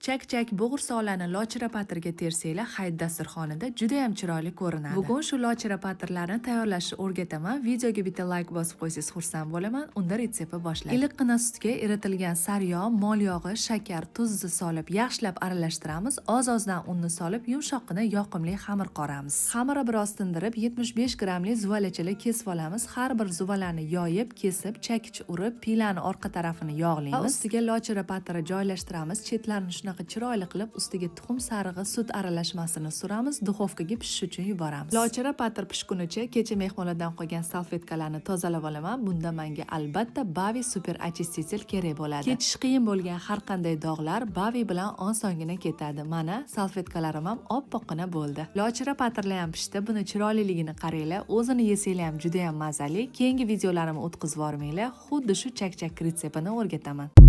Chak-chak bo'g'irsoqlarni lochira patirga tersanglar, hayit dasturxonida juda ham chiroyli ko'rinadi. Bugun shu lochira patirlarni tayyorlashni o'rgataman. Videoga bitta layk bosib qo'ysangiz, xursand bo'laman. Unda retsepti boshlaymiz. Iliqqina sutga eritilgan sariyog', mol yog'i, shakar, tuzni solib, yaxshilab aralashtiramiz. Oz-ozdan unni solib, yumshoqqina yoqimli xamir qoramiz. Xamirni biroz tindirib, 75 grammli zuvalachalar kesib olamiz. Har bir zuvalani yoyib, kesib, chakich urib, piylani orqa tarafini yog'laymiz. Va ustiga lochira patiri joylashtiramiz. Chetlarini shunaqa chiroyli qilib, ustiga tuxum sarig'i sut aralashmasini suramiz, duxovkaga pishish uchun yuboramiz. Lochira patir pishgunicha kecha mehmonlardan qolgan salfetkalarni tozalab olaman. Bunda menga albatta Bavi super очиститель kerak bo'ladi. Kechish qiyin bo'lgan har qanday dog'lar Bavi bilan osongina ketadi. Mana, salfetkalarim ham oppoqqina bo'ldi. Lochira patirlar ham pishdi. Buni chiroyliligini qaranglar. O'zini yesanglar ham juda ham mazali. Keyingi videolarimni o'tkazib yubormanglar. Xuddi shu chak-chak retseptini o'rgataman.